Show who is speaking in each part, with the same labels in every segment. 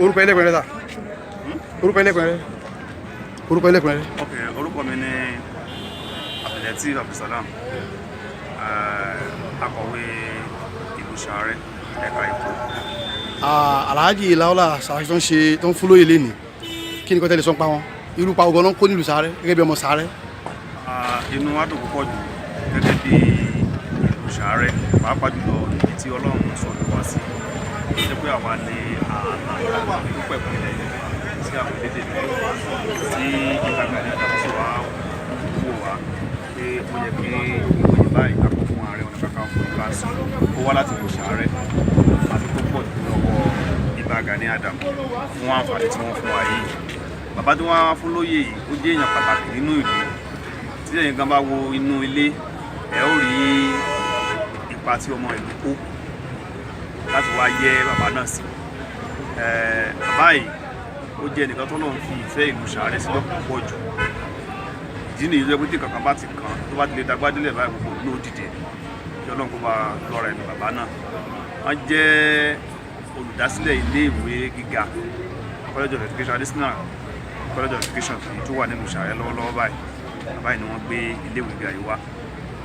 Speaker 1: Orúkọ ẹlẹ́kùnrin sà, orúkọ ẹlẹ́kùnrin, orúkọ ẹlẹ́kùnrin.
Speaker 2: Ok, orúkọ mi ni Abdulateef Abdulsalam, akọ̀wé ìlú Sàárẹ̀, ẹ̀ka Èkó.
Speaker 1: Alhaji Láúlà Sàràkí tó ń ṣe tó ń fún lóye lẹ́nìí, kí ni kò tẹ́lẹ̀ sọ pa wọn? Irú pa ogun náà kó nílùú Sàárẹ̀ gẹ́gẹ́ bí ọmọ Sàárẹ̀?
Speaker 2: Inú wa dùn púpọ̀ jù gẹ́gẹ́ bí ìlú Sàárẹ̀, pàápàá jùlọ ibi tí Ọlọ́run sọ ló wá sí. Ó jẹ́ pé àwa ní ààlà púpẹ̀ fún ilẹ̀ Yorùbá sí àwọn elédè mi tí Ìbà Gani Adams wá wò wá pé ó yẹ kí oyè báyìí ká kó fún Ààrẹ Ọ̀nà Kakanfò Ìbà. Ó wá láti ìlú Sàárẹ̀ àti tó pọ̀ jù lọ́wọ́ Ìbà Gani Adams fún àǹfààní tí wọ́n fún wa yìí. Bàbá tí wọ́n wá fún lóyè yìí, ó jẹ́ èèyàn pàtàkì nínú ìlú. Tí ẹ̀yin gan bá wo inú ilé, ẹ ó rí ipa tí ọmọ ìlú kó láti wá yẹ bàbá náà sí. Bàbá yìí, ó jẹ́ ẹnìkan tó lọ́n fi ìfẹ́ ìlú Sàárẹ̀ sí lọ́kàn púpọ̀ jù. Ìdí nìyí tó yẹ pé tí kankan bá ti kàn, tó bá ti lè dagbá délẹ̀ báyìí, gbogbo ìlú ó dìde. Kí Ọlọ́run kó bá lọ́ra ẹ̀mí bàbá náà. Wọ́n jẹ́ olùdásílẹ̀ ilé ìwé gíga College of Education, Adesina College of Education, èyí tó wà nínú Sàárẹ̀ lọ́wọ́lọ́wọ́ báyìí. Bàbá yìí ni wọ́n gbé ilé ìwé gíga yìí wá.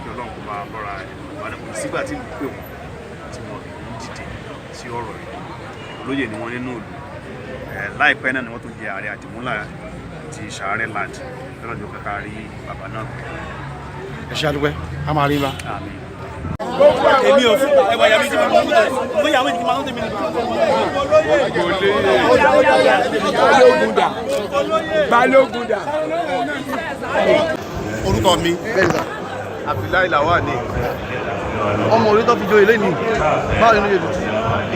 Speaker 2: Kí Ọlọ́run kó bá lọ́ra ẹ̀mí bàbá náà. Kò sígbà tí ìlú pè wọ́n tí wọ́n kì í dìde sí ọ̀rọ̀ ìlú. Olóyè ni wọ́n nínú ìlú. Láìpẹ́ náà ni wọ́n tún jẹ ààrẹ àdìmúlà ti Sàárẹ̀ land lọ́nà tó kẹ́kẹ́ rí bàbá náà.
Speaker 1: Ẹ ṣe, àdúpẹ́, a máa rí bá.
Speaker 2: Àmín.
Speaker 3: Èmi ò fún ẹwà ìyá mi tí mo mú mo yà wọ́n ti máa ń tẹ̀mí nìkan.
Speaker 4: Balógun dà, balógun dà.
Speaker 5: Orúkọ mi,
Speaker 1: Bẹ́ẹ̀ sà.
Speaker 5: Abdullahi Lawal ni.
Speaker 1: Ọmọ orí tó fi joyè lẹ́nìí, báwo ni inú yóò dùn sí?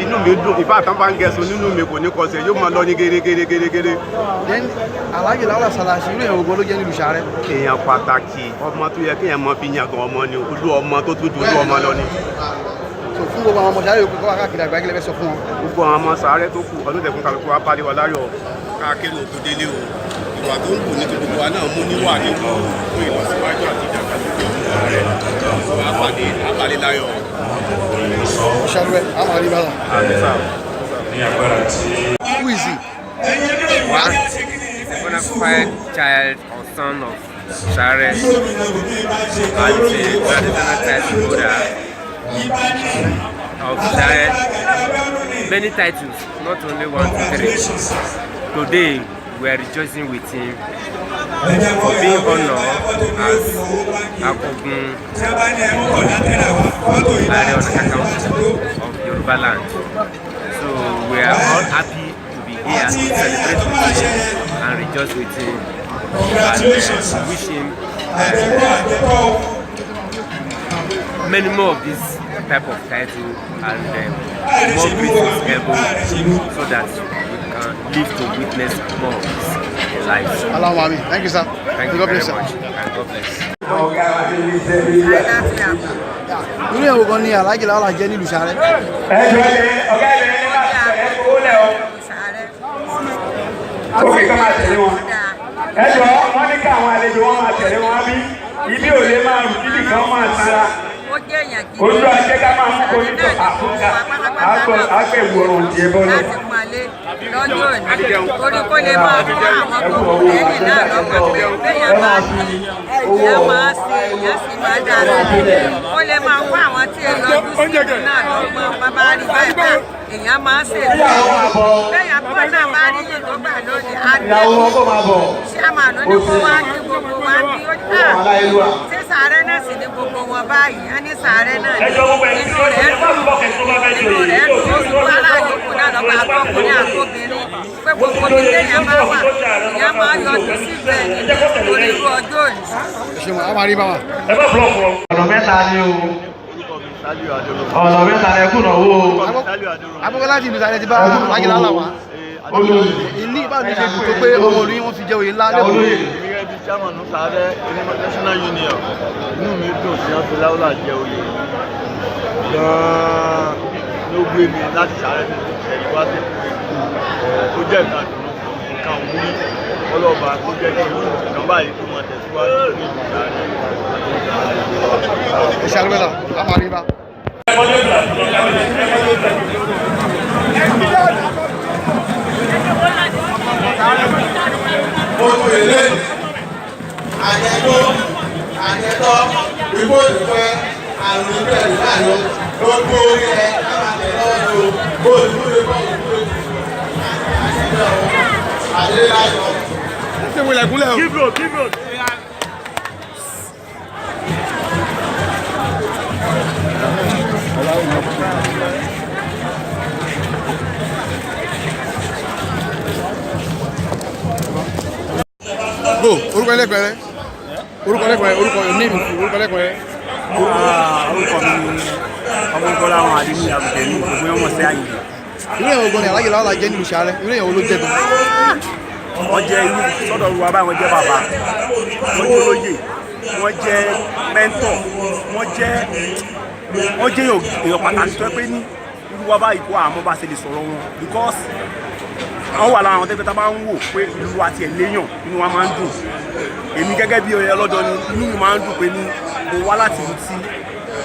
Speaker 5: Inú mi dùn. Ìfá àtàn bá ń gẹ̀ẹ́sùn nínú mi, kò ní kọsẹ̀, yóò máa lọ ní gẹ́gẹ́gẹ́gẹ́gẹ́.
Speaker 1: Then Alhaji Láúlà Sàràkí, irú èèyàn gbogbo ló jẹ́ nílùú Sàárẹ̀?
Speaker 5: Èèyàn pàtàkì, ọmọ tó yẹ kéèyàn mọ fi yangàn ọmọ ni, olú ọmọ tó tún ju olú ọmọ lọ ni.
Speaker 1: So fún gbogbo àwọn ọmọ Sàárẹ̀ yòókù kọ́ wá káàkiri àgbáyé, kí lẹ fẹ́ sọ fún wọn?
Speaker 5: Gbogbo àwọn ọmọ Sàárẹ̀ tó kù, ọdún tẹ̀kún kálukú wa pàdé wa láyọ̀, káàkiri òkú délé o. Ìwà tó ń wù ní gbogbo wa náà mú níwà ní fún ìlọsíwájú àti ìdàgbàsókè ọmọ Sàárẹ̀ wa, pàdé àpàdé láyọ̀.
Speaker 1: Ẹ ṣe, àdúpẹ́, a máa rí bá.
Speaker 5: Àmín sà.
Speaker 1: Who is he?
Speaker 6: One, a bona fide child or son of Sare and the traditional title holder of Sare. Many titles, not only one, two, three. Today, we are rejoicing with him for being honored as Akogun Ààrẹ Ọ̀nà Kakanfò of Yoruba land. So we are all happy to be here to celebrate with him and rejoice with him and wish him many more of this type of title and more greetings heaven so that we can live to witness more of this in life.
Speaker 1: Allahumma amin. Thank you, sir.
Speaker 6: Thank you
Speaker 1: God
Speaker 6: very
Speaker 1: bless, sir.
Speaker 6: much and God bless.
Speaker 1: Irú èèyàn gbogbo ni Alhaji Láúlà jẹ́ nílùú Sàárẹ̀?
Speaker 4: Ẹjọ ilẹ̀ ọ̀gá ilẹ̀ ní láti ẹ fowó lẹ̀ o. Ókè, ká máa tẹ̀lé wọn. Ẹjọ, wọn ní káwọn àlejò wọn máa tẹ̀lé wọn bí ibi ò lè máa rù kíbi kan máa sanra.
Speaker 7: Ó jẹ́ èèyàn gidi.
Speaker 4: Ojú ajé ká máa mú koríko àfúnká àgbẹ̀wò ọ̀rùn tiẹ̀ bọ́lẹ̀.
Speaker 7: Láti pọ́nlé lọ́jọ́ òní, torí kó lè máa fún àwọn tó kù lẹ́yìn náà lọ́gbọ̀n pé béèyàn bá ní, èèyàn máa ṣe, èèyàn sì máa dára, kó lè máa fún àwọn tí èèyàn yọjú sí ìlú náà lọ́gbọ̀n. Bàbá rí báyìí bá èèyàn máa ṣe, béèyàn pọ̀ náà bá rí yìí tó gbà lónìí adé.
Speaker 4: Ìyàwó wọn kò máa bọ̀.
Speaker 7: Ṣáàmà ló ní kó wá kí gbogbo wa bí ó dà. Ṣé sàárẹ̀ náà sì ní gbogbo wọn báyìí? Á ní sàárẹ̀ náà ní inú rẹ̀ dùn, inú rẹ̀ dùn. Ó sì wá láàyòkù náà lọ́gbà, àtọkùnrin àtobìnrin, pé gbogbo ibi téèyàn bá wà, èèyàn máa yọjú síbẹ̀ ní torí irú ọjọ́ òní.
Speaker 1: Ẹ ṣeun, a máa rí bá wa.
Speaker 4: Ọ̀nà mẹ́ta ni o, ọ̀nà mẹ́ta ni, ẹ kùnà owó.
Speaker 1: Akọ́kọ́ láti ìlú Sàárẹ̀ ti bá Alhaji Láúlà wá. Ìní ìbánu ṣe dùn tó pé ọmọ olú yín wọ́n fi jẹ́ oyè ńlá lẹ́kọ̀ọ́?
Speaker 8: Èmi gẹ́gẹ́ bíi chairman Sàárẹ̀ National Union, inú mi dùn sí wọn fi Láúlà jẹ oyè gan-an ló gbé mi láti Sàárẹ̀ tó ti tẹ̀lé wá sí Èkó. Ó jẹ́ nǹkan dùnú, nǹkan òwúrí. Ọlọ́ba tó jẹ́ kí irú nǹkan báyìí tó máa tẹ̀síwájú ní ìlú Sàárẹ̀.
Speaker 1: Ẹ ṣe, àdúpẹ́ sà, a máa rí bá.
Speaker 5: Fẹsẹ̀ gúnlẹ̀ o.
Speaker 3: Give road, give road.
Speaker 1: Go, orúkọ ẹlẹ́kùnrin, orúkọ ẹlẹ́kùnrin, orúkọ, your name, orúkọ ẹlẹ́kùnrin.
Speaker 3: Orúkọ mi ni Ọmọbọ́lá àwọn àdínní àbùtẹ̀mí ògùn ọmọ sí àyè.
Speaker 1: Irú èèyàn ogun ni Alhaji Lawal jẹ́ nílùú Sàárẹ̀, irú èèyàn wo ló jẹ́ gan?
Speaker 3: Wọ́n jẹ́ irú sọ́dọ̀ wa báyìí, wọ́n jẹ́ bàbá, wọ́n jẹ́ olóyè, wọ́n jẹ́ mẹ́ńtọ̀, wọ́n jẹ́ èèyàn pàtàkì tó yẹ pé ní irú wa báyìí kó àmọ́ bá ṣe lè sọ̀rọ̀ wọn, because wọ́n wà lára àwọn tẹ́gbẹ́ tá a bá ń wò pé ìlú wa tiẹ̀ léèyàn, inú wa máa ń dùn. Èmi gẹ́gẹ́ bí ọlọ́dọ̀ ni, inú mi máa ń dùn pé ní mo wá láti ìlú tí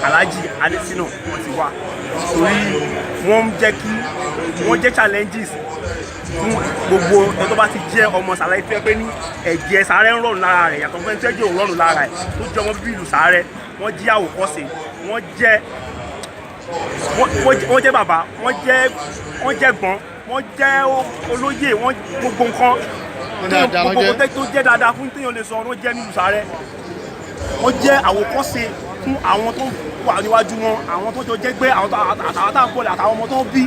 Speaker 3: Alhaji Adesina wọ́n ti wá, torí wọ́n ń jẹ́ kí wọ́n jẹ́ challenges fún gbogbo ẹni tó bá ti jẹ́ ọmọ Sàárẹ̀, tó yẹ pé ní ẹ̀jẹ̀ Sàárẹ̀ ń rọrùn lára rẹ̀, yàtọ̀ fún ẹni tó jẹ́ òun rọrùn lára ẹ̀, tó jẹ́ ọmọ bíbí ìlú Sàárẹ̀. Wọ́n jẹ́ àwòkọ́ṣe, wọ́n jẹ́ bàbá, wọ́n jẹ́ gbọ́n, wọ́n jẹ́ olóyè, wọ́n gbogbo nǹkan
Speaker 1: Wọ́n dáadáa, wọ́n
Speaker 3: gbogbo
Speaker 1: jẹ́.
Speaker 3: nǹkan tó jẹ́ dáadáa fún téèyàn lè sọ, wọ́n jẹ́ nílùú Sàárẹ̀. Wọ́n jẹ́ àwòkọ́ṣe fún àwọn tó wà níwájú wọn, àwọn tó jọ jẹ́ gbé, àwọn àtàwọn tá à ń bọ̀, àtàwọn ọmọ tó bí,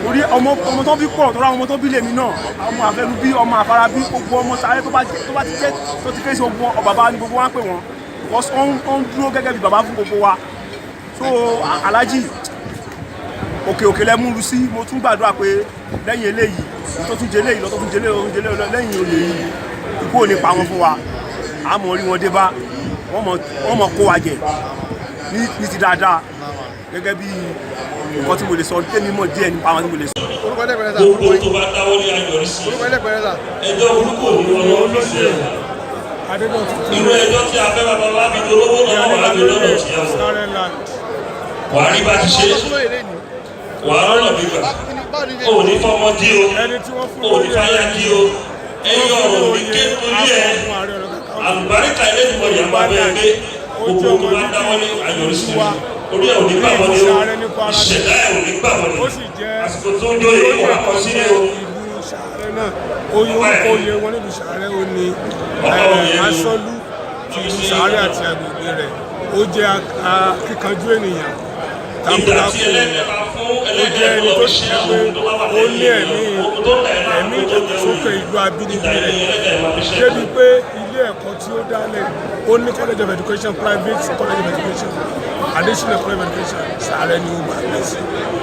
Speaker 3: torí ọmọ tó bí pọ̀, torí àwọn ọmọ tó bí lèmi náà, ọmọ àfẹnú bí, ọmọ àfara bí, gbogbo ọmọ Sàárẹ̀ tó bá ti jẹ́ tó ti fèsì ogun ọ, bàbá ni gbogbo wa ń pè wọ́n, because wọ́n ń dúró gẹ́gẹ́ bí bàbá fún gbogbo wa. So Alhaji, òkè òkè lẹ́mú lu sí. Mo tún gbàdúrà pé lẹ́yìn eléyìí tó tún jẹ eléyìí lọ, tó tún jẹ eléyìí lọ, tó tún jẹ eléyìí lọ, lẹ́yìn oyè yìí, ikú ò ní pa wọn fún wa. Àmọ́ rí wọn dé bá wọ́n mọ̀ kó wa jẹ ní ti dáadáa, gẹ́gẹ́ bí nǹkan tí mo lè sọ, tèmi mọ̀ díẹ̀ nípa àwọn tí mo lè sọ.
Speaker 1: Orúkọ ẹlẹ́kùnrin sà.
Speaker 9: Gbogbo tó bá dáwọ́ ní ayọ̀rí sí.
Speaker 1: Orúkọ ẹlẹ́kùnrin sà.
Speaker 9: Ẹjọ́ burúkú ò ní wọn lọ́wọ́ fi sí ẹ̀. Irú ẹjọ́ tí a fẹ́ bàbá wa fi dolówó náà wà á fi lọ́dọ̀ tí a wọ̀. Wàá rí bá ti ṣe, wàá rọ̀nà gbígbà. O ò ní fọmọ dí o, o ò ní fáyà dí o. Ẹyin ọ̀rọ̀ ò ní ké torí ẹ. Àlùbáríkà ilé ìmọ̀ ìyàwó abẹ́ gbé. Gbogbo tó bá dáwọ́ ní ayọ̀rí sí, orí ẹ̀ ò ní gbàgbọ́ ní o, ìṣẹ̀dá ẹ̀ ò ní gbàgbọ́ ní. Àsìkò tó ń jóye wà á kọ sílé o.
Speaker 10: Sàárẹ̀ náà, oyè, orúkọ oyè wọn nílùú Sàárẹ̀ ó ní Asọ́lú ti ìlú Sàárẹ̀ àti agbègbè rẹ̀. Ó jẹ́ akíkanjú ènìyàn, takuntakun ènìyàn. Ó jẹ́ ẹni tó ṣe pé ó ní ẹ̀mí ìdàgbàsókè ìlú abínibí rẹ̀, débi pé ilé ẹ̀kọ́ tí ó dálẹ̀, ó ní college of education, private college of education, additional college of education. Sàárẹ̀ ni ó gbà gbé sí.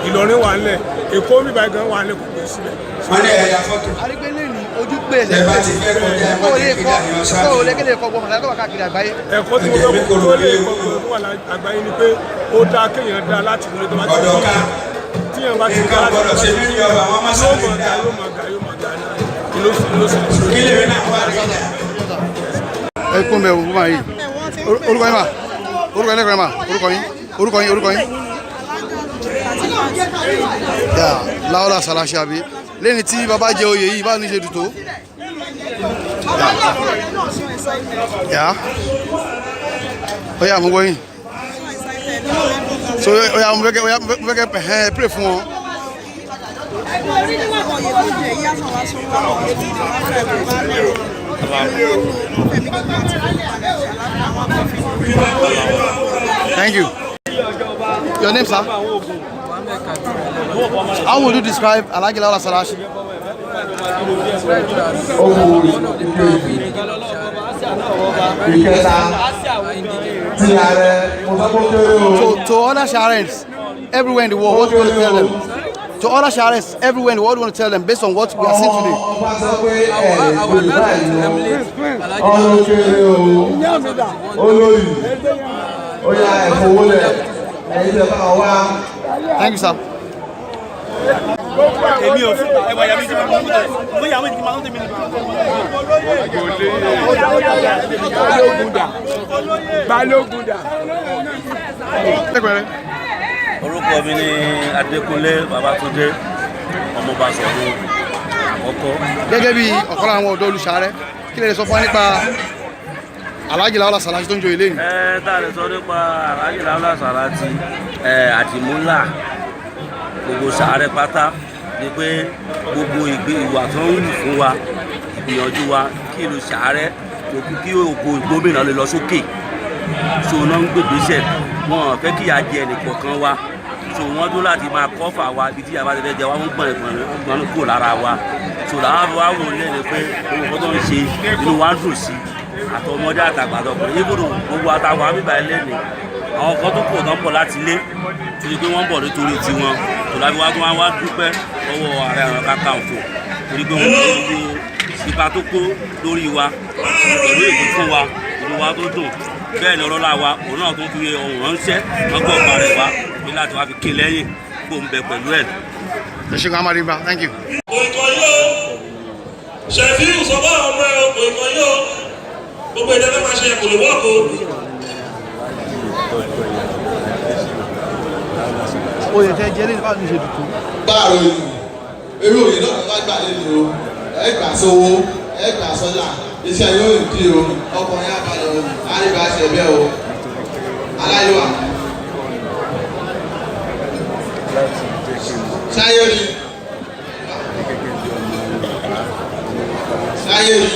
Speaker 10: Ìlọrin wà ńlẹ̀, Èkó mi báyìí gan wà ńlẹ̀, kò gbé sílẹ̀.
Speaker 11: Wọ́n ní ẹ̀yà fọ́tò.
Speaker 1: Arígbélé ní ojú pé ẹsẹ̀
Speaker 11: Ẹ bá ti fẹ́ kọjá, ẹ má
Speaker 1: ẹ̀kọ́
Speaker 11: jẹ́
Speaker 1: lè
Speaker 11: kí
Speaker 1: kọ́
Speaker 11: dàní ọ̀sán.
Speaker 1: ẹ̀kọ́ olè kéde kọ́ gbọmọ láti wà káàkiri àgbáyé.
Speaker 10: Ẹ̀kọ́ tí mo fẹ́ kó tó lè kọ́ tó wà lágbàáyé ni pé ó dáa kéèyàn dáa láti wọlé tó bá ti
Speaker 11: Ọ̀dọ̀ ká.
Speaker 10: tíyàn bá ti
Speaker 11: Nǹkan gbọ́dọ̀ ṣe mí ní ọba, wọ́n má
Speaker 10: yóò
Speaker 11: sáré
Speaker 10: mọ̀
Speaker 11: dá.
Speaker 10: ga, yóò mọ̀ ga, yóò mọ̀ ga náà ló sì lè.
Speaker 11: Kí lèmi náà wá rí dà?
Speaker 1: Ẹ kún bẹ́ẹ̀ o, bó máa yìí. Orúkọ yín mà, orúkọ yín lẹ́kọ̀ọ́ mà, orúkọ yín, orúkọ yín, orúkọ yín. Yà Lawal Saraki àbí lẹ́ni tí bàbá jẹ oyè yìí, báwo ni ṣe dùn tó? Yà ó yà mú gbọ́ yín. So ó yà mo fẹ́ kẹ́, ó yà mo fẹ́ kẹ́ ẹ̀ pray fún wọn. Thank you. Your name, sir? How would you describe Alhaji Lawal Saraki?
Speaker 11: Owó ìkẹta tí ààrẹ mo fẹ́ kó kéré o.
Speaker 1: So, to other Sharens everywhere in the world, what do you want to tell them? To other Sharens everywhere in the world, what do you want to tell them based on what we are seeing today?
Speaker 11: Ọba sọ pé ẹ lè gbòòrò báyìí o, ọ̀rọ̀ kéré o, olóyè ó yá ẹ̀fọ́ owó lẹ̀ ẹ̀yin tẹ̀ bá wá.
Speaker 1: Thank you, sir.
Speaker 3: Èmi ò fún ẹwà yàrá mi tí mo mú mo yàwó ìdí máa ń tẹ̀mí.
Speaker 4: Balógun dà, Balógun dà.
Speaker 1: Lẹ́kùnrin.
Speaker 12: Orúkọ mi ni Adékúnlé Babátúndé, ọmọọba Ṣàngó àkọ́kọ́.
Speaker 1: Gẹ́gẹ́ bí ọ̀kan lára àwọn ọ̀dọ́ olùṣàárẹ̀, kí lè sọ fún wa nípa Alhaji Lawal Saraki tó ń joyè lẹ́yìn?
Speaker 12: Ẹ tá a lè sọ nípa Alhaji Lawal Saraki, ẹ àdìmúlà gbogbo Sàárẹ̀ pátá ni pé gbogbo ìgbé ìwà tó ń wù fún wa. Gbìyànjú wa kí ìlú Sàárẹ̀ kí ògo Ìgbómìnà lè lọ sókè. So náà ń gbègbèsè, wọn ò fẹ́ kíyà jẹ ẹnìkọ̀ọ̀kan wa. So wọ́n dúró láti máa kọ́fà wa ibi tí yàrá ti fẹ́ jẹ wa, wọ́n gbọ̀n ẹ̀gbọ̀n gbọ̀n kúrò lára wa. So làwọn fi wá wò lẹ́nu pé owó kan tó ń ṣe, inú wa ń dùn sí, àtọmọdé àtàgbà àtọkùnrin, ibùdó gbogbo àtàwọn àbíbá ẹlẹ́ni, àwọn kan tó kù tó ń bọ̀ láti ilé torí pé wọ́n ń bọ̀ nítorí tiwọn. Tó láfi wá tó wá wá dúpẹ́ lọ́wọ́ Ààrẹ Ọ̀nà Kakanfò torí pé wọ́n gbogbo ipa tó kó lórí wa pẹ̀lú ètò fún wa, ìlú wa tó dùn. Bẹ́ẹ̀ ni ọlọ́lá wa òun náà tó ń fi ohun ránṣẹ́, wọ́n gbọ́ ọ̀pá rẹ̀ wá ní láti wá fi ké lẹ́yìn kó ń bẹ pẹ̀lú ẹ̀.
Speaker 1: Ẹ ṣe gan, amariba, thank you.
Speaker 9: Òìkàn yóò ṣẹ̀fíù sọ bá ọmọ ẹ, òìkàn yóò gbogbo ìdẹ́fẹ́ máa ṣe kò lè wọ́ọ̀kọ́.
Speaker 1: Oyè tẹ jẹ lẹ́nu, báwo ni ṣe dùn tó?
Speaker 11: Báàrò ìlú eré òye náà bá gbà lẹ́nu o, ẹ gbà sówó, ẹ gbà sọ́là, iṣẹ́ yóò di o, ọkùnrin abalẹ̀ o, àríwá ṣe bẹ́ẹ̀ o, aláyọ̀wà. Sáyé rí, sáyé rí,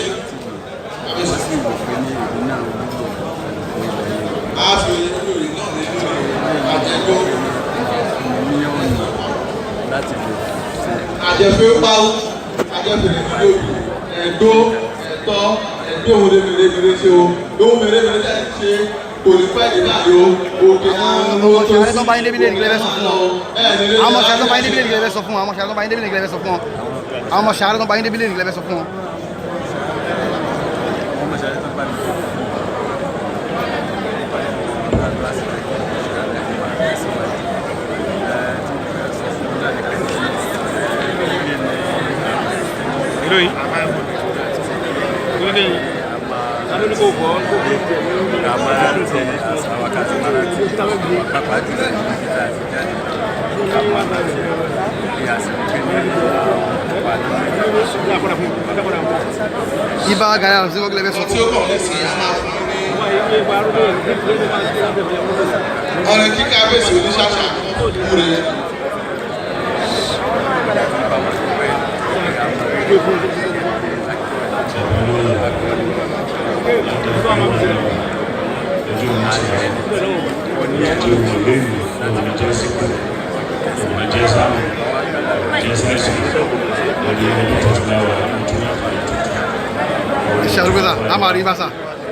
Speaker 11: a fi irú òye náà nínú àjẹgbó àjẹfẹ́ pàwọ́, àjẹfẹ́ nínú ẹ̀dó ẹ̀tọ́ ẹ̀dó òun mèremère ṣe o, òun mèremère ṣe ṣe kò ní pẹ́ ní báyìí o, òkè.
Speaker 1: Àwọn ọmọ Sàárẹ̀ tó bá yín débi lẹ́nu, kílẹ̀ fẹ́ sọ fún wọn? Àwọn ọmọ Sàárẹ̀ tó bá yín débi lẹ́nu, kílẹ̀ fẹ́ sọ fún wọn? Àwọn ọmọ Sàárẹ̀ tó bá yín débi lẹ́nu, kílẹ̀ fẹ́ sọ fún wọn? Àwọn ọmọ Sàárẹ̀ tó bá yín débi lẹ́nu, kílẹ̀ fẹ́ sọ fún wọn? Ibà Gani Adams ní kílẹ̀ fẹ́ sọ
Speaker 11: tí
Speaker 1: fún
Speaker 11: ó
Speaker 1: wọn?
Speaker 11: kàn ní sí a máa fún ní ọ̀rẹ́ kíkà bẹ́sẹ̀ oníṣàṣà kúre.
Speaker 1: Ẹ ṣe àdúgbò sà, a máa rí bá sà,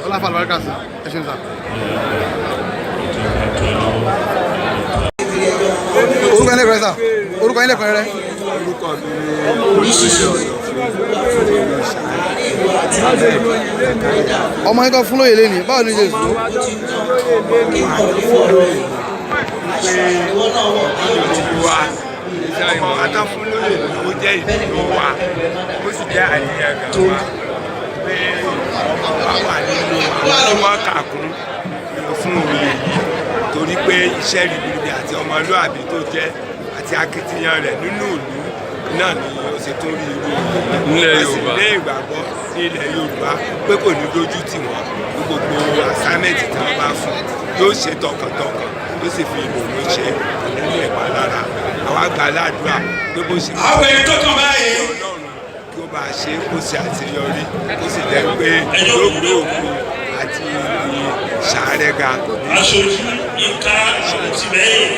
Speaker 1: ọlọ́fà àlùbáríkà sí, ẹ ṣeun sà. Orúkọ yín lẹ́kọ̀ọ́ rẹ sà, orúkọ yín lẹ́kọ̀ọ́ rẹ.
Speaker 10: Orúkọ mi ni Olóyè Ọ̀nà.
Speaker 1: Ọmọ yín tó fún lóye lẹ́nu, báwo ni Jésù?
Speaker 10: Wa ọmọ atáfúnlóye ló jẹ́ ìdùnnú wa, ó sì jẹ́ àníyàn gan wa pé ọmọ wa wà nínú àwọn tí wọ́n kà kún fún oyè yìí, torí pé iṣẹ́ ribiribi àti ọmọlúàbí tó jẹ́ àti akitiyan rẹ̀ nínú ìlú náà ni ó ṣe tó rí irú
Speaker 13: Nílẹ̀
Speaker 10: a sì
Speaker 13: Yorùbá.
Speaker 10: ní ìgbàgbọ́ ní ilẹ̀ Yorùbá pé kò ní dojú tì wọ́n ní gbogbo assignment tí wọ́n bá fún, yóò ṣe tọkàntọkàn, yóò sì fi ìdùnnú ṣe, kò ní ní ìpalára. Àwa gbà ládùúrà pé bó ṣe
Speaker 9: Àwọn èyí tó kàn báyìí.
Speaker 10: Ọlọ́run kí ó bá a ṣe kó ṣe àṣeyọrí, kó sì jẹ́ pé yóò gbé òkú àti ìlú Sàárẹ̀ ga.
Speaker 9: Aṣojú Yínká Àmùtìmẹ́yìn.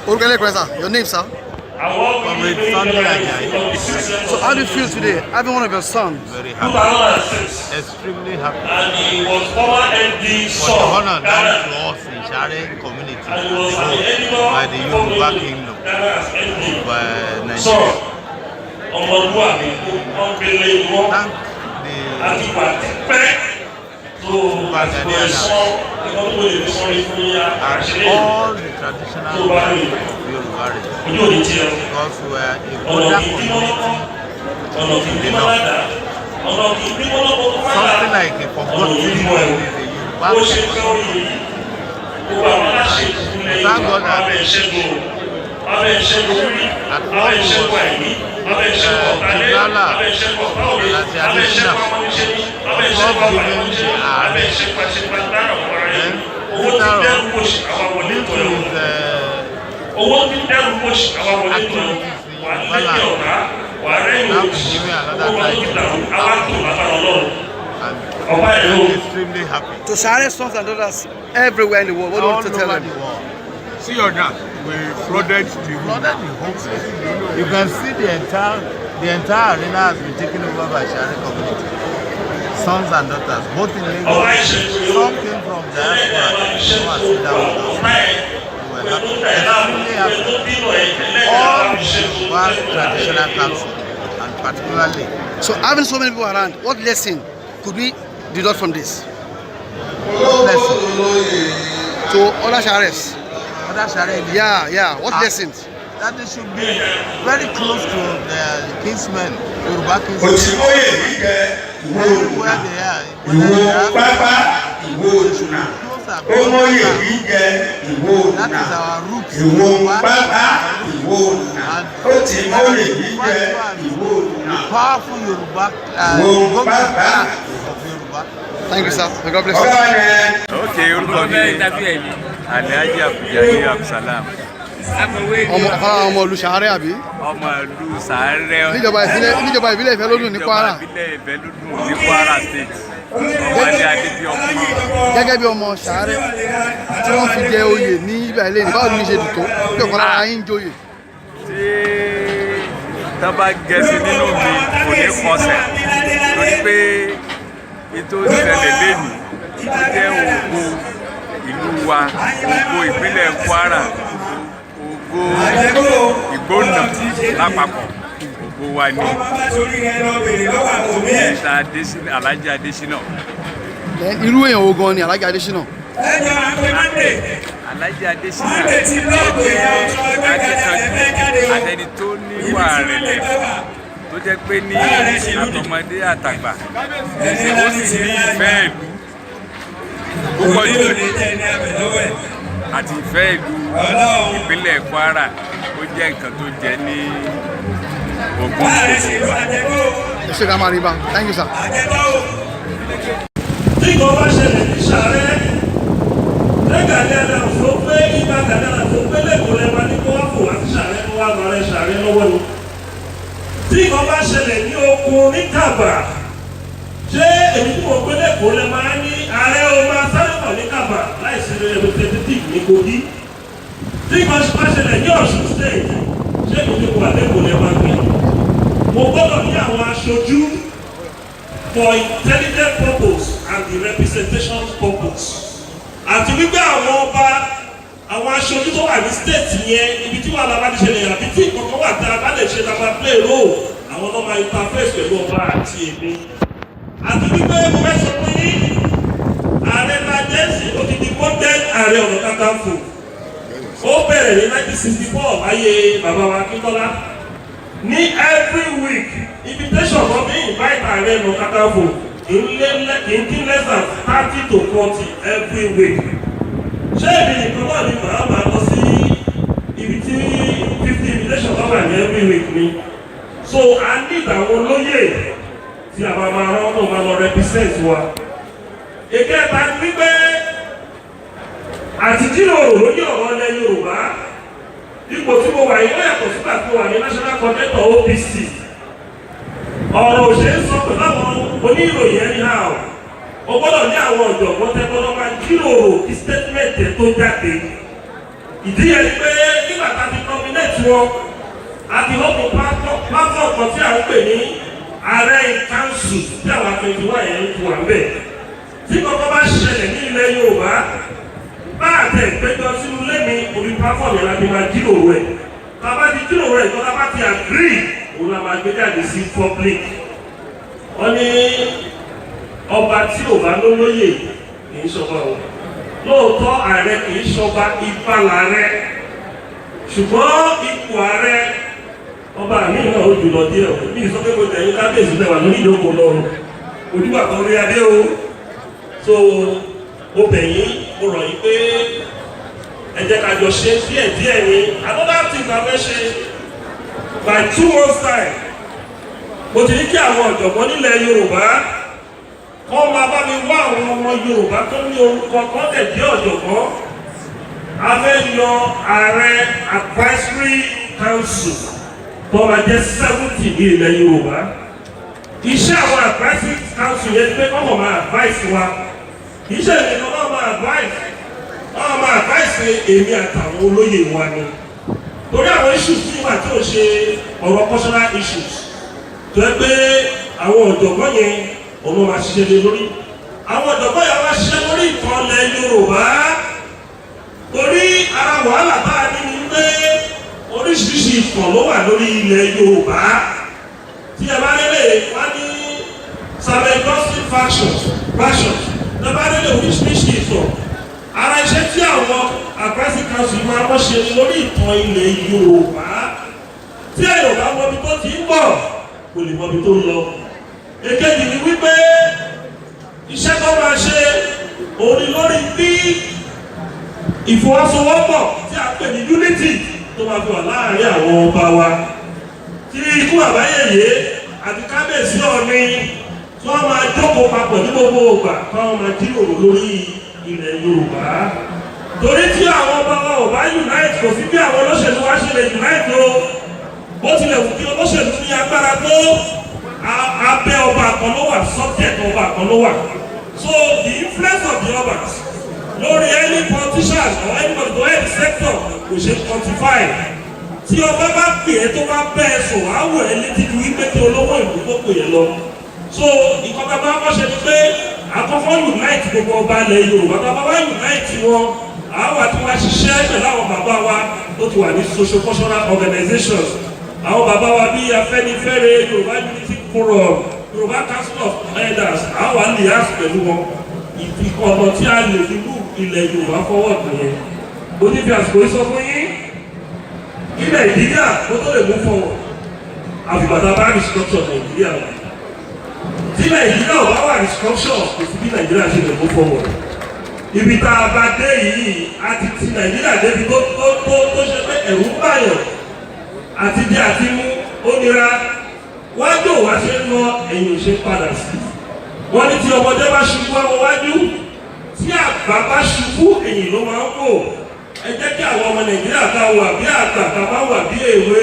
Speaker 1: Orúkọ yín lẹ́kọ̀ọ́ rẹ sà, your name, sir?
Speaker 9: Comrade
Speaker 13: Sunday Ajayi.
Speaker 1: So how do you feel today having one of your sons?
Speaker 13: Very happy.
Speaker 9: 2006.
Speaker 13: Extremely happy.
Speaker 9: And he was former MD
Speaker 13: For the
Speaker 9: son
Speaker 13: honor done
Speaker 9: Ghana.
Speaker 13: to us in Share community
Speaker 9: And he was
Speaker 13: as a
Speaker 9: an
Speaker 13: whole
Speaker 9: editor
Speaker 13: by the Yoruba Kingdom
Speaker 9: Ghana as MD.
Speaker 13: of
Speaker 9: Son
Speaker 13: Nigeria.
Speaker 9: ọmọlúwàbí pọ́nbélé wọn
Speaker 13: Thank the
Speaker 9: àti wà tipẹ́ tó àsìkò ẹ̀sán ìkan tó lè fi sọrí fún yíyá
Speaker 13: and
Speaker 9: àṣírí
Speaker 13: all the traditional
Speaker 9: tó bá lè
Speaker 13: rulers of Yoruba race
Speaker 9: ojú òní tiẹ̀
Speaker 13: because we are a
Speaker 9: ọ̀nà
Speaker 13: border
Speaker 9: kì í bímọ
Speaker 13: community.
Speaker 9: lọ́kọ́, ọ̀nà kì í bímọ ládàá, ọ̀nà kì í bímọ lọ́kọ́ tó má dà
Speaker 13: Something like a
Speaker 9: ọ̀nà
Speaker 13: forgotten
Speaker 9: òní bímọ
Speaker 13: thing
Speaker 9: ẹ̀wọ̀
Speaker 13: is a Yoruba
Speaker 9: bó ṣe fẹ́ orí yìí, gbogbo àwọn aláṣẹ ìkúnlẹ̀
Speaker 13: Thank
Speaker 9: Yorùbá
Speaker 13: God that
Speaker 9: abẹ́ ìṣẹ́gun, abẹ́ ìṣẹ́gun rírí,
Speaker 13: at
Speaker 9: abẹ́
Speaker 13: one
Speaker 9: ìṣẹ́gun
Speaker 13: was
Speaker 9: àìní, abẹ́ ìṣẹ́gun ọ̀tálẹ́,
Speaker 13: Chief Lala
Speaker 9: abẹ́ ìṣẹ́gun ọ̀tá òde,
Speaker 13: Alhaji
Speaker 9: abẹ́
Speaker 13: Adesina
Speaker 9: ìṣẹ́gun amọ́niṣẹ́ni, abẹ́
Speaker 13: was
Speaker 9: ìṣẹ́gun
Speaker 13: not given
Speaker 9: àfàìmọ́niṣẹ́,
Speaker 13: the
Speaker 9: abẹ́
Speaker 13: army.
Speaker 9: ìṣẹ́gun àṣepàdánù ọ̀rọ̀
Speaker 13: Then
Speaker 9: yẹn owó ti
Speaker 13: later
Speaker 9: dẹ́rù
Speaker 13: on,
Speaker 9: bòṣì àwọn wọlé
Speaker 13: due
Speaker 9: tọ̀
Speaker 13: to
Speaker 9: ẹ̀
Speaker 13: his
Speaker 9: owó ti dẹ́rù bòṣì àwọn wọlé tọ̀ ẹ̀
Speaker 13: activities in
Speaker 9: wà
Speaker 13: Yoruba
Speaker 9: lẹ́yìn
Speaker 13: land,
Speaker 9: ọ̀tá.
Speaker 13: Now been given another title. And I'm extremely happy.
Speaker 1: To Sare sons and daughters everywhere in the world, what do you want to tell
Speaker 13: All over
Speaker 1: them?
Speaker 13: the world.
Speaker 10: See your dad. We flooded the
Speaker 13: Flooded the whole place. You can see the entire arena has been taken over by Shari community. Sons and daughters, both in Lagos. Some came from diaspora to come and sit down with us. We were happy, extremely happy. All the Yoruba traditional council, and particularly
Speaker 1: So having so many people around, what lesson could we deduct from this?
Speaker 13: What lesson?
Speaker 1: To other Shares.
Speaker 13: Other Shari.
Speaker 1: Yeah. What
Speaker 13: Ah.
Speaker 1: lessons?
Speaker 13: That they should be very close to their kinsmen, Yoruba kinsmen.
Speaker 4: Òtìmóyè yìí jẹ ìwó
Speaker 13: Everywhere they are,
Speaker 4: ìwó
Speaker 13: whether they are
Speaker 4: pápá ìwó òdùnà Ómóyè yìí jẹ ìwó
Speaker 13: That
Speaker 4: òdùnà
Speaker 13: is our roots.
Speaker 4: ìwó pápá ìwó òdùnà Òtìmóyè yìí jẹ ìwó òdùnà
Speaker 13: Powerful Yoruba,
Speaker 4: ìwó
Speaker 13: Gómìnà
Speaker 4: pápá.
Speaker 13: of Yoruba.
Speaker 1: Thank you, sir. May God bless you.
Speaker 4: Ọ̀gá ni.
Speaker 14: Ok, orúkọ mi ni Alhaji Abdulgani Abdulsalam.
Speaker 1: Ọmọ ọ̀kan lára ọmọ ìlú Sàárẹ̀ àbí?
Speaker 14: Ọmọ ìlú Sàárẹ̀.
Speaker 1: Níjọba ìbílẹ̀ Ìfẹ́lódùn ní Kwara.
Speaker 14: Níjọba ìbílẹ̀ Ìfẹ́lódùn ní Kwara State. Ọmọdé Adébíọ́kùn.
Speaker 1: Gẹ́gẹ́ bí ọmọ Sàárẹ̀ tí wọ́n fi jẹ oyè ní ibà ilé ní, báwo ni ṣe dùn tó bí ọ̀kan lára yín joyè?
Speaker 14: Tí tán bá gẹ̀ẹ́sì nínú mi kò ní kọsẹ̀ torí pé ètò ìṣẹ̀lẹ̀ lẹ́nìí ó jẹ́ ògo ìlú wa, ògo ìpínlẹ̀ Kwara, ògo Ìgbónà lápapọ̀, ògo wa ni Mr. Adesina, Alhaji Adesina.
Speaker 1: Then, irú èèyàn wo gan ni Alhaji Adesina?
Speaker 14: Alhaji Adesina jẹ́ akíkanjú àtẹni tó níwà rẹ̀lẹ̀ tó jẹ́ pé ní àtọmọdé àtàgbà ó sì ní ìfẹ́ ìlú púpọ̀ jù àti ìfẹ́ ìlú ìpínlẹ̀ Kwara. Ó jẹ́ nǹkan tó jẹ́ ní ogún gbogbo wa.
Speaker 1: Ẹ ṣe ká máa rí bá. Thank you, sir.
Speaker 9: Tí nǹkan bá ṣẹlẹ̀ ní Sàárẹ̀ lẹ́gàdé àdàfo pé ibà gàdé àdàfo pé lẹ́kọ̀ọ́ lẹ́wà ní kó wá fò wá sí Sàárẹ̀ kó wá lọ rẹ Sàárẹ̀ lọ́wọ́ ni. Tí nǹkan bá ṣẹlẹ̀ ní okun ní Kàbà, ṣé èmi tí mo gbé lẹ́kọ̀ọ́ lẹ́ máa ní ààrẹ o máa sáré pọ̀ ní Kàbà láìsí representative ní Kogi? Tí nǹkan bá ṣẹlẹ̀ ní Ọ̀ṣun State, ṣé èmi tí mo wà lẹ́kọ̀ọ́ lẹ́ máa gbé? Mo gbọ́dọ̀ ní àwọn aṣojú for intelligent purpose and the representation purpose, àti wípé àwọn ọba, àwọn aṣojú tó wà ní state yẹn, ibi tí wàhálà bá ti ṣẹlẹ̀ àbí tí nǹkan wà tá a bá lè ṣe tá a bá play role, àwọn náà máa interface pẹ̀lú ọba àti èmi. Àti wípé mo fẹ́ sọ pé ní ààrẹ Nàìjíríà ó ti di modern Ààrẹ Ọ̀nà Kakanfò. Ó bẹ̀rẹ̀ ní 1964 láyé bàbá wa Akíntọ́lá. Ní every week, invitation kan bí invite Ààrẹ Ọ̀nà Kakanfò kì í dín less than 30 to 40 every week. Ṣé èmi nìkan náà ni màá máa lọ sí ibi tí 50 invitation kan wà ní every week ni? So a need àwọn olóyè tí a máa máa rán tó máa lọ represent wa. Ìkẹta ni wípé àti jíròrò lórí ọ̀rọ̀ ilẹ̀ Yorùbá, ipò tí mo wà yìí ó yàtọ̀ sígbà tí mo wà ní national coordinator OPC. Ọ̀rọ̀ òṣèré sọ pẹ̀lú àwọn oníròyìn anyhow. O gbọ́dọ̀ ní àwọn ọ̀jọ̀gbọ́n tẹ́gbọ́dọ̀ máa jíròrò kí statement ẹ̀ tó jáde. Ìdí yẹn ni pé nígbà tá a ti nominate wọn, a ti open platform kan tí a ń pè ní ààrẹ council tí àwọn 21 yẹn ń tu wà ń bẹ̀. Tí kọ́kọ́ bá ṣẹlẹ̀ ní ilẹ̀ Yorùbá, bá àtẹ ìpéjọ sínú ilé mi, orí platform yẹn la ti máa jíròrò ẹ̀. Tá a bá ti jíròrò ẹ̀ tó, tá a bá ti agree, òun la máa gbé jáde sí public. Wọ́n ní ọba tí ò bá lólóyè kì í ṣọba o. Lóòótọ́, ààrẹ kì í ṣọba, ifá làárẹ̀, ṣùgbọ́n ipò ààrẹ ọba mi náà ó jùlọ díẹ̀ o. Bí sọ pé mo tẹ̀yìn kábíyèsí tẹ̀wà lórí ìjókòó lọ́rùn ojúbà kan rí adé o. So mo bẹ̀ yín, mo rọ̀ yín pé ẹ jẹ́ ká jọ ṣe díẹ̀ díẹ̀ ní. Another thing ta fẹ́ ṣe, by 2 months time, mo ti ní kí àwọn ọ̀jọ̀gbọ́n nílẹ̀ Yorùbá kọ́ máa bá mi wá àwọn ọmọ Yorùbá tó ní orúkọ kan tẹ̀ jẹ́ ọ̀jọ̀gbọ́n. A fẹ́ yan ààrẹ advisory council. Tó máa jẹ́ 70 ní ilẹ̀ Yorùbá. Iṣẹ́ àwọn advisory council yẹn ni pé kọ́kọ́ máa advice wa. Kì í ṣe èmi kan náà máa advice. Wọ́n máa advice èmi àtàwọn olóyè wa ni. Torí àwọn issues tí wà tí ò ṣe ọ̀rọ̀ cultural issues. Tó yẹ pé àwọn ọ̀jọ̀gbọ́n yẹn òun máa ṣiṣẹ́ lé lórí. Àwọn ọ̀jọ̀gbọ́n yẹn máa ṣiṣẹ́ lórí ìtàn ilẹ̀ Yorùbá, torí ara wàhálà bá a ní ni pé oríṣiríṣi ìtàn ló wà lórí ilẹ̀ Yorùbá. Tí ẹ bá délé, wá ní Samuel Johnson factions. Tí ẹ bá délé, oríṣiríṣi ìtàn. Ara iṣẹ́ tí àwọn advisory council máa wọ́n ṣe ni lórí ìtàn ilẹ̀ Yorùbá. Tí ẹ Yorùbá mọ ibi tó ti ń bọ̀, kò lè mọ ibi tó ń lọ. Èkejì ni wípé iṣẹ́ tó máa ṣe òun ni lórí bí ìfọwọ́sowọ́pọ̀ tí a pè ní unity tó máa fi wà láàrin àwọn ọba wa, tí ikú àbáyẹyẹ àti kábíyèsí Ọ̀ọ̀ni, tí wọ́n máa jókòó papọ̀ ní gbogbo ìgbà, tí wọ́n máa jíròrò lórí ilẹ̀ Yorùbá. Torí tí àwọn ọba wa ò bá unite, kò sí bí àwọn olóṣèlú wa ṣe lè unite o. Bó tilẹ̀ wù kí olóṣèlú ní agbára tó, abẹ́ ọba kan ló wà, subject ọba kan ló wà. So the influence of the obas lórí any politicians or anybody to any sector kò ṣe quantify. Tí ọba bá pè é, tó bá bẹ́ ẹ sùn, á wọ̀ ẹ́ létí ju wípé kí olówó ìlú tó pè é lọ. So ìkọ́ tá a bá kọ́ ṣe ni pé àkọ́kọ́ unite gbogbo ọba ilẹ̀ Yorùbá. Tá a bá wá unite wọn, àwọn àti wá ṣiṣẹ́ pẹ̀lú àwọn bàbá wa tó ti wà ní social cultural organizations, àwọn bàbá wa bíi Afẹ́nifẹ́re, Yorùbá Unity Forum, Yorùbá Council of Elders, àwọn alliance pẹ̀lú wọn. Ọ̀nà tí a lè fi mú ilẹ̀ Yorùbá forward nìyẹn. Mo ní fi àsìkò yìí sọ fún yín, kí Nàìjíríà kó tó lè move forward, àfìgbà tá a bá restructure Nàìjíríà. Tí Nàìjíríà ò bá wà restructure, kò sí bí Nàìjíríà ṣe lè move forward. Ibi tá a bá dé yìí, a ti ti Nàìjíríà débi tó ṣe pé ẹ̀rù ń bàyàn àti bí àti mú ó nira. Wájú ò wá ṣe ń lọ, ẹ̀yìn ò ṣe ń padà sí. Wọ́n ní tí ọmọdé bá ṣubú, àwọn wájú, tí àgbà bá ṣubú, ẹ̀yìn ló máa ń wò. Ẹ jẹ́ kí àwọn ọmọ Nàìjíríà ká wà bí àgbà, ká bá wà bí èwe,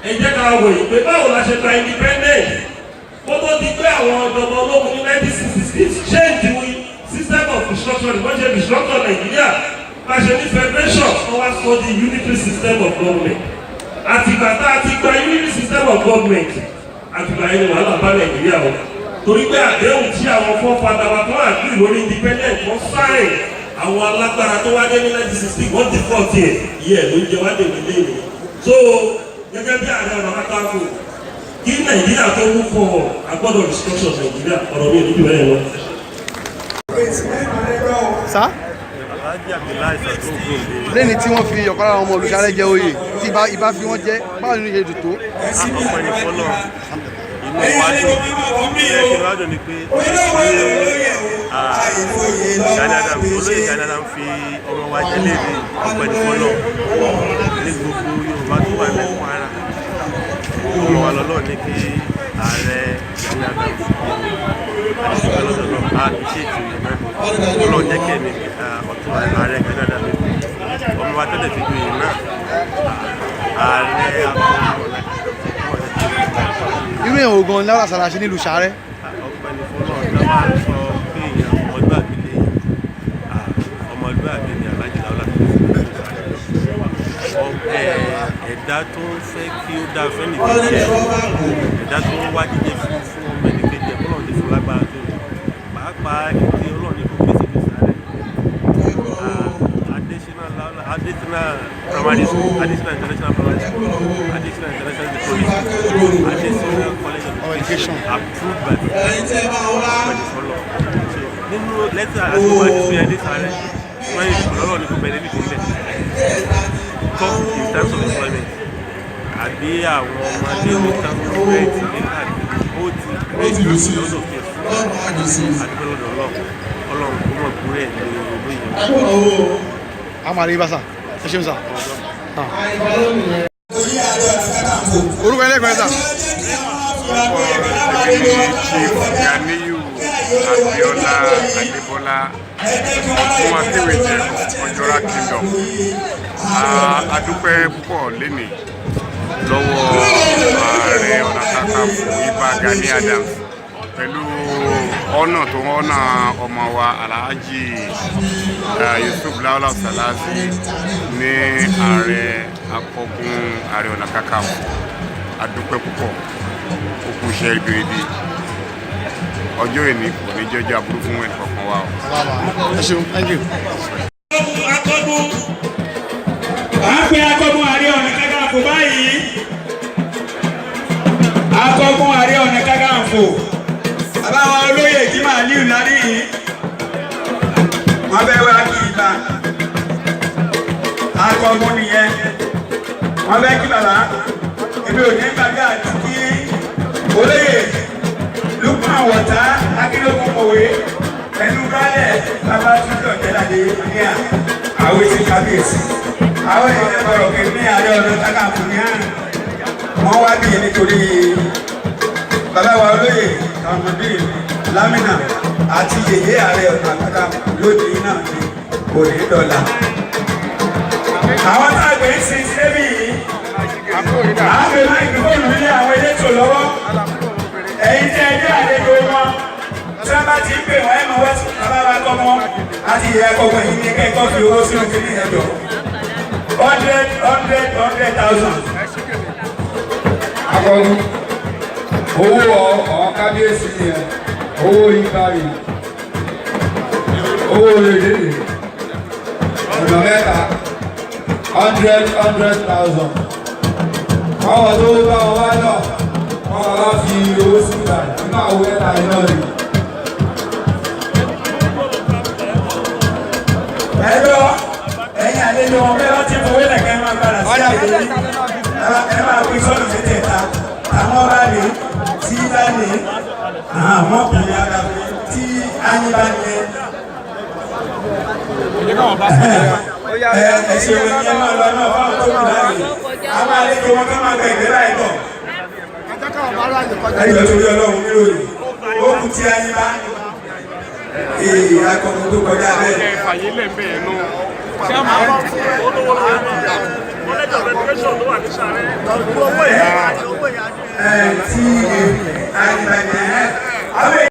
Speaker 9: ẹ jẹ́ ká wò yìí pé báwo la ṣe gba independent, kó tó di pé àwọn ọ̀dọ́mọ ológun ní 1966 change the system of restructuring. Wọ́n ṣe restructure Nàìjíríà, bá ṣe ní federation, wọ́n wá sọ di unitary system of government. Àtìgbà tá a ti gba unitary system of government, àtìgbà yẹn ni wàhálà bá Nàìjíríà o, torí pé àdéhùn tí àwọn forefather wa tó agree lórí independent, wọ́n sign, àwọn alágbára tó wá dé ní 1960, wọ́n default ẹ̀ yẹ ló ń jẹ wá dèmí léèrè. So gẹ́gẹ́ bí Ààrẹ Ọ̀nà Kakanfò, kí Nàìjíríà tó move forward, a gbọ́dọ̀ restructure Nàìjíríà. Ọ̀rọ̀ mi ò ní jù bẹ́ẹ̀ lọ.
Speaker 1: Sá lẹ́ni tí wọ́n fi ọ̀kan lára ọmọ olùsáré jẹ oyè tí ibà fi wọ́n jẹ́, báwo ni ìṣe dùn tó?
Speaker 15: Ọpẹ́ ní fọ́lọ́run, inú wa dùn. Ẹ kí wa dùn ni pé Gani Adams, olóyè Gani Adams fi ọmọ wa jẹ́ léde. Ọpẹ́ ní fọ́lọ́run ní gbogbo Yorùbá tó wà ní Kwara, ọmọ wa lọ́lọ́ ní kí ààrẹ Gani Adams àdìsúkọ lọ́dọ̀ náà a kì í ṣe ìtìrì náà. Ọlọ́run jẹ́ kí ẹ̀mí ọ̀tún ààrẹ Gani Adams, ọmọ wa tẹ́lẹ̀ fi joyè náà, ààrẹ akọ̀ọ̀nà.
Speaker 1: Irú èèyàn ogan ní Láwùlà Sàlàṣe nílùú Sàárẹ̀?
Speaker 15: Ọpẹ́ ní fọ́lọ́run. Tá a máa ń sọ pé èèyàn ọmọlúwàbí lè ọmọlúwàbí ni Alhaji Láwùlà. Ẹ̀dá tó ń fẹ́ kí ó dáa fẹ́ nìkejì ẹ̀, ẹ̀dá tó ń wá jíjẹ fún ọmọ ẹnìkejì ẹ̀, bọ́lọ̀ ti fún lágbára tó, pàápàá ìdí Ọlọ́run ní kó gbèsè gbèsè rẹ̀. Adesina Láwùlà, Adesina Primary School, Adesina International Primary School, Adesina International Secondary School, Adesina College of Education, approved by pẹ̀lú fọlọ́. Nínú lẹ́tà àti wájú fún yẹn lẹ́tà rẹ̀ wọ́n yìí lọ́rọ̀ ní kò bẹ̀rẹ̀ nídìí nílẹ̀ top in terms of employment, àbí àwọn ọmọdé ní transport ní káàkiri, ó ti create a lot of things fún àdúgbò lọ́dọ̀ Ọlọ́run. Ọlọ́run kó mọ̀ kúrẹ́ ní olóyè.
Speaker 1: A máa rí bá sà. Ẹ ṣeun sà. Orúkọ ẹlẹ́gbẹ̀ẹ́ sà?
Speaker 16: Èmi ni Chief Ganiyu Abiola Adébọlá fún Akéwèjẹ Ọjọ́ra Kingdom. A dúpẹ́ púpọ̀ lénìí. Lọ́wọ́ Ààrẹ Ọ̀nà Kakanfò Ìbà Gani Adams pẹ̀lú ọ̀nà tó ọ̀nà ọmọ wa Alhaji Yusuf Lawal Salasi ní ààrẹ akọgun Ààrẹ Ọ̀nà Kakanfò. A dúpẹ́ púpọ̀, ó kú iṣẹ́ ribiribi. Ọjọ́ òní kò ní jẹ́jọ́ aburú fún ẹnì kọ̀ọ̀kan wa o.
Speaker 1: Ẹ ṣeun, thank you.
Speaker 4: À ń pe akọgun Ààrẹ Ọ̀nà Kakanfò báyìí. Akọgun Ààrẹ Ọ̀nà Kakanfò, bàbá wa olóyè Jimoh Aliu lárí yìí, wọ́n fẹ́ wá kí ibà akọgun nìyẹn. Wọ́n fẹ́ kí bàbá. Èmi ò ní gbàgbé àti kí olóyè Lukman Wọ̀tá Akínlógún Mọ̀wé pẹ̀lú baálẹ̀ bàbá Túndé Ọ̀jẹ̀ládé ní àwọn etí kábíyèsí. Àwọn èèyàn bọ̀rọ̀ kì í ní Ààrẹ Ọ̀nà Kakanfò ní àrùn. Wọ́n wá bí nítorí bàbá wa olóyè Kamudeen Lamina àti yèyé Ààrẹ Ọ̀nà Kakanfò lónìí náà ní òní dọ́là. Àwọn tá a gbé ń sin sébì yìí, à ń gbé máìkrófóònù ní àwọn elétò lọ́wọ́. Ẹ̀yin tí ẹ jẹ́ àlejò wọn, tí wọ́n bá ti ń pè wọ́n, ẹ̀ mọ̀ wọ́n sí bàbá wa kọ́ wọn àti ìyá ẹ̀kọ́ wọn yìí ní kẹ́kọ̀ọ́ fi owó sínú kíní ẹ̀jọ̀ hundred hundred hundred thousand.
Speaker 17: Akọgun, owó ọ̀hún kábíyèsí yẹn, owó ibà rè, owó rèé ọ̀nà mẹ́ta, hundred hundred thousand. Àwọn tó bá wọn wá náà, wọn wá fi owó síta nínú àwọn ẹ̀ta iná rè.
Speaker 4: Ẹjọ́ ẹ̀yin àlejò wọn bẹ́ẹ̀ bá ti fowó lẹ̀kẹ́, ẹ máa padà sí àyè yìí, ẹ máa pín sọ́nù mẹ́tẹ̀ẹ̀ta. Àwọn bá lè tí bá lè àwọn ọkùnrin ara tí ayé bá lè. Ẹ ṣeun, ẹ máa lọ náà fáwọn tó kù láàyè. Àwọn àlejò wọn ká máa gba ìgbé láì bọ̀. Ẹjọ́ torí Ọlọ́run níròyìn ó kù tí ayé bá ee akọni tó kọjá bẹ́ẹ̀. Ẹ tí ayé bá ní ẹ.